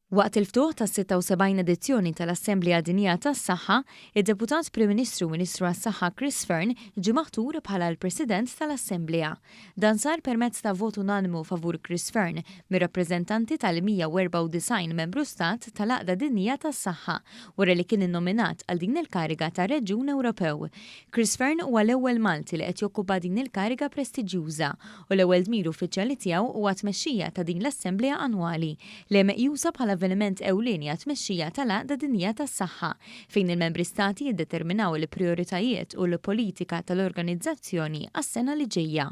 Waqt il-ftuħ tas-76 edizzjoni tal-Assemblea Dinjija tas-Saħħa, id-Deputat Prim Ministru u Ministru għas-Saħħa Chris Fearne ġie maħtur bħala l-President tal-Assemblea. Dan sar permezz ta' vot unanimu favur Chris Fearne mir-rappreżentanti tal-194 membru stat tal-Għaqda Dinjija tas-Saħħa wara li kien innominat għal din il-kariga tar-Reġjun Ewropew. Chris Fearne huwa l-ewwel Malti li qed jokkupa din il-kariga prestiġjuża u l-ewwel dmir uffiċjali tiegħu huwa t-tmexxija ta' din l-assemblea annwali, li hi meqjusa bħala avveniment ewlieni għat-tmexxija tal-Għaqda Dinjija tas-Saħħa, fejn il-membri stati jiddeterminaw il-prijoritajiet u l-politika tal-organizzazzjoni għas-sena li ġejja.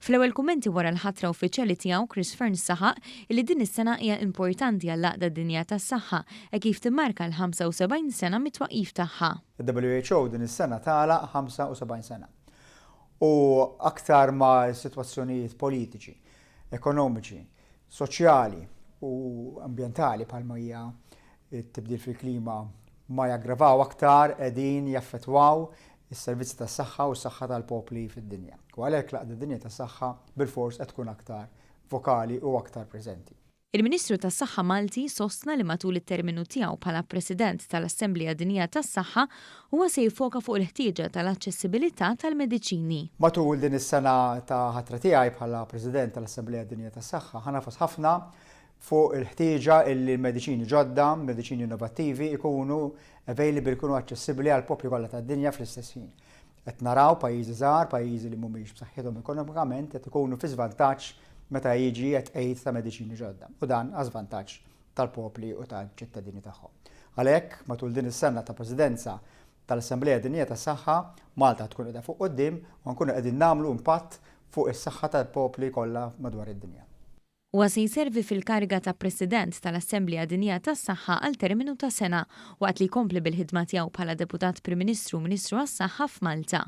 Fl-ewwel kummenti wara l-ħatra uffiċjali tiegħu Chris Fearne saħaq illi din is-sena hija importanti għall-Għaqda Dinjija tas-Saħħa hekk kif timmarka l-75 sena mit-twaqqif tagħha. Il-WHO din is-sena tagħlaq 75 sena. U aktar ma s-sitwazzjonijiet politiċi, ekonomiċi, soċjali u ambjentali bħalma hija t-tibdil fil-klima ma jaggravaw aktar qegħdin jaffettwaw is-servizzi tas-saħħa u s-saħħa tal-popli fid-dinja. U għalhekk l-Għaqda Dinjija tas-Saħħa bilfors qed tkun aktar vokali u aktar preżenti. Il-Ministru tas-Saħħa Malti sostna li matul it-terminu tiegħu bħala President tal-Assemblea Dinjija tas-Saħħa, huwa se jiffoka fuq il-ħtieġa tal-aċċessibilità tal-mediċini. Matul din is-sena ta' ħatra tiegħi bħala President tal-Assemblea Dinjija tas-Saħħa, ħa nagħfas ħafna fuq il-ħtieġa illi l-mediċini ġodda, mediċini innovattivi jkunu available, jkunu aċċessibbli għall-popli kollha tad-dinja fl-istess ħin. Qed naraw pajjiżi żgħar, pajjiżi li mhumiex b'saħħithom ekonomikament qed ikunu fi żvantaġġ meta jiġi t-tqegħid ta' mediċini ġodda, u dan għaż-żvantaġġ tal-popli u tal-ċittadini tagħhom. Għalhekk, matul din is-sena ta' Presidenza tal-Assemblea Dinjija tas-Saħħa, Malta tkun qiegħda fuq quddiem u nkunu qegħdin nagħmlu impatt fuq is-saħħa tal-popli kollha madwar id-dinja. Huwa se jservi fil-kariga ta' President tal-Assemblea Dinjija tas-Saħħa għal terminu ta' sena, waqt li jkompli bil-ħidma tiegħu bħala Deputat Prim Ministru u Ministru għas-Saħħa f'Malta.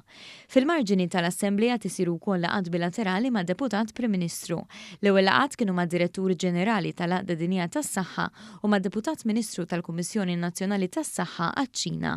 Fil-marġini tal-Assemblea qed isiru wkoll laqgħat bilaterali mad-Deputat Prim Ministru. L-ewwel laqgħat kienu mad-Direttur Ġenerali tal-Għaqda Dinjija tas-Saħħa u mad-Deputat Ministru tal-Kummissjoni Nazzjonali tas-Saħħa għaċ-Ċina.